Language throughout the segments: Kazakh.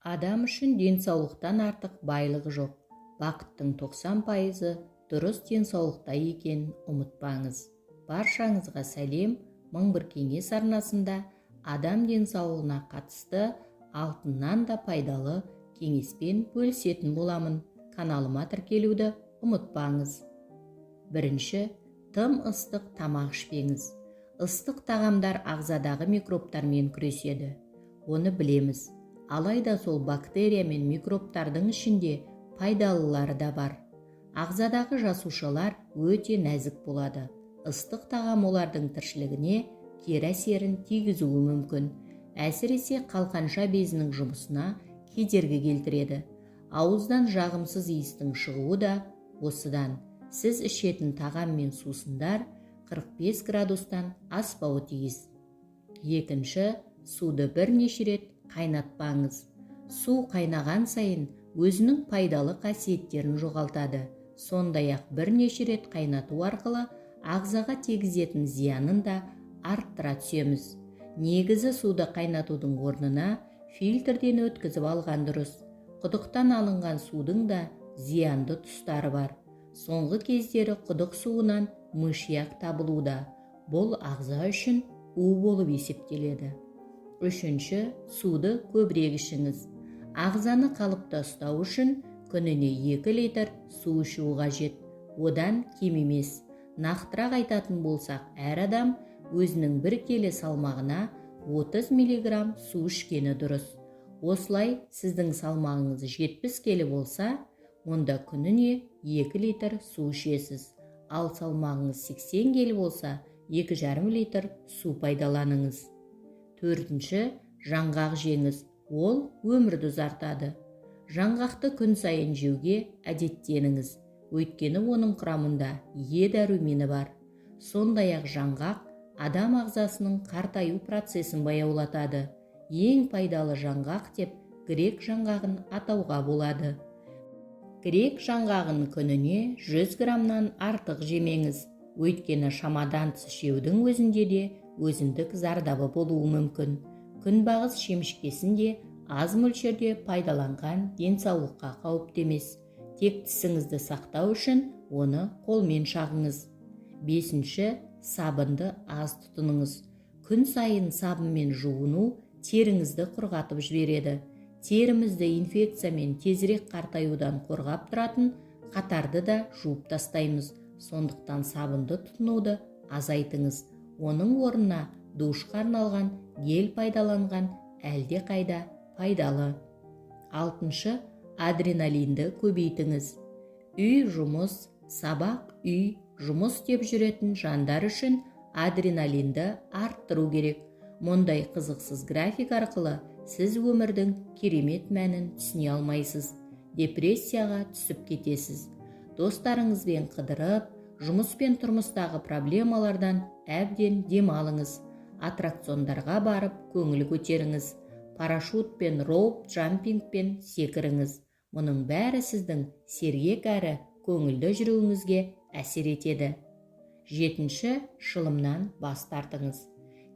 Адам үшін денсаулықтан артық байлық жоқ. Бақыттың 90%-ы дұрыс денсаулықта екенін ұмытпаңыз. Баршаңызға сәлем! 1001 кеңес арнасында адам денсаулығына қатысты алтыннан да пайдалы кеңеспен бөлісетін боламын. Каналыма тіркелуді ұмытпаңыз. Бірінші, тым ыстық тамақ ішпеңіз. Ыстық тағамдар ағзадағы микробтармен күреседі. Оны білеміз. Алайда сол бактерия мен микробтардың ішінде пайдалылары да бар. Ағзадағы жасушалар өте нәзік болады. Ыстық тағам олардың тіршілігіне кері әсерін тигізуі мүмкін. Әсіресе қалқанша безінің жұмысына кедергі келтіреді. Ауыздан жағымсыз иістің шығуы да осыдан. Сіз ішетін тағам мен сусындар 45 градустан аспауы тиіс. Екінші, суды бірнеше рет қайнатпаңыз. Су қайнаған сайын өзінің пайдалы қасиеттерін жоғалтады. Сондай-ақ бірнеше рет қайнату арқылы ағзаға тигізетін зиянын да арттыра түсеміз. Негізі суды қайнатудың орнына фильтрден өткізіп алған дұрыс. Құдықтан алынған судың да зиянды тұстары бар. Соңғы кездері құдық суынан мышьяк табылуда. Бұл ағза үшін у болып есептеледі. Үшінші, суды көбірек ішіңіз. Ағзаны қалыпты ұстау үшін күніне 2 литр су ішу қажет. Одан кем емес. Нақтырақ айтатын болсақ, әр адам өзінің бір келі салмағына 30 миллиграмм су ішкені дұрыс. Осылай сіздің салмағыңыз 70 келі болса, онда күніне 2 литр су ішесіз. Ал салмағыңыз 80 келі болса, 2,5 литр су пайдаланыңыз. Төртінші, жаңғақ жеңіз. Ол өмірді ұзартады. Жаңғақты күн сайын жеуге әдеттеніңіз. Өйткені оның құрамында Е дәрумені бар. Сондай-ақ жаңғақ адам ағзасының қартаю процесін баяулатады. Ең пайдалы жаңғақ деп грек жаңғағын атауға болады. Грек жаңғағын күніне 100 граммнан артық жемеңіз. Өйткені шамадан тыс жеудің өзінде де өзіндік зардабы болуы мүмкін. Күнбағыс шемішкесін де аз мөлшерде пайдаланған денсаулыққа қауіпті емес. Тек тісіңізді сақтау үшін оны қолмен шағыңыз. Бесінші, сабынды аз тұтыныңыз. Күн сайын сабынмен жуыну теріңізді құрғатып жібереді. Терімізді инфекция мен тезірек қартаюдан қорғап тұратын қатарды да жуып тастаймыз. Сондықтан сабынды тұтынуды азайтыңыз. Оның орнына душқа арналған гель пайдаланған әлде қайда пайдалы. Алтыншы, адреналинді көбейтіңіз. Үй, жұмыс, сабақ, үй, жұмыс деп жүретін жандар үшін адреналинді арттыру керек. Мұндай қызықсыз график арқылы сіз өмірдің керемет мәнін түсіне алмайсыз. Депрессияға түсіп кетесіз. Достарыңызбен қыдырып, жұмыс пен тұрмыстағы проблемалардан әбден демалыңыз. Аттракциондарға барып көңіл көтеріңіз. Парашютпен, роуп джампингпен секіріңіз. Мұның бәрі сіздің сергек әрі көңілді жүруіңізге әсер етеді. Жетінші, шылымнан бас тартыңыз.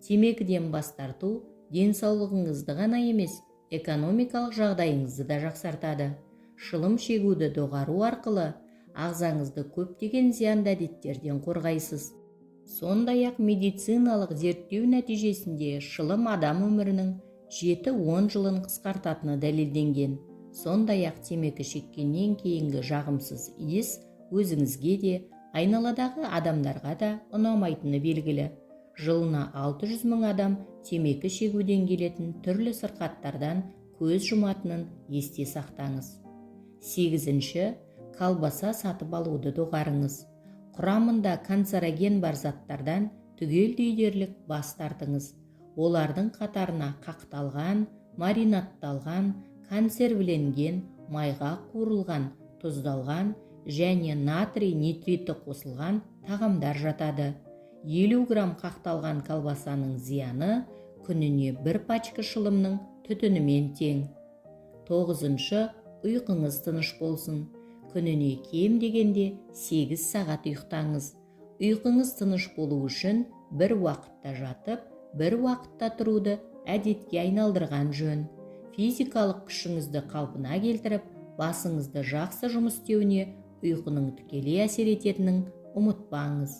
Темекіден бас тарту денсаулығыңызды ғана емес, экономикалық жағдайыңызды да жақсартады. Шылым шегуді доғару арқылы ағзаңызды көптеген зиянды әдеттерден қорғайсыз. Сондай-ақ медициналық зерттеу нәтижесінде шылым адам өмірінің 7-10 жылын қысқартатыны дәлелденген. Сондай-ақ темекі шеккеннен кейінгі жағымсыз иіс өзіңізге де, айналадағы адамдарға да ұнамайтыны белгілі. Жылына 600 мың адам темекі шегуден келетін түрлі сырқаттардан көз жұматынын есте сақтаңыз. Сегізінші, колбаса сатып алуды доғарыңыз. Құрамында канцероген бар заттардан түгелдей дерлік бас тартыңыз. Олардың қатарына қақталған, маринадталған, консервіленген, майға қуырылған, тұздалған және натрий нитриті қосылған тағамдар жатады. 50 грамм қақталған колбасаның зияны күніне бір пачка шылымның түтінімен тең. Тоғызыншы, ұйқыңыз тыныш болсын. Күніне кем дегенде 8 сағат ұйықтаңыз. Ұйқыңыз тыныш болу үшін бір уақытта жатып, бір уақытта тұруды әдетке айналдырған жөн. Физикалық күшіңізді қалпына келтіріп, басыңызды жақсы жұмыс істеуіне ұйқының тікелей әсер ететінін ұмытпаңыз.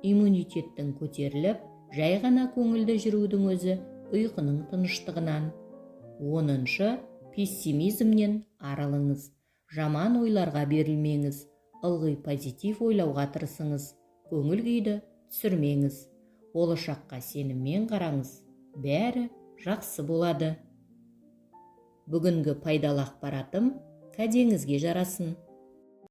Иммунитеттің көтеріліп, жай ғана көңілді жүрудің өзі ұйқының тыныштығынан. 10-шы, пессимизмнен арылыңыз. Жаман ойларға берілмеңіз, ылғи позитив ойлауға тырысыңыз, көңіл күйді түсірмеңіз. Болашаққа сеніммен қараңыз, бәрі жақсы болады. Бүгінгі пайдалы ақпаратым кәдеңізге жарасын.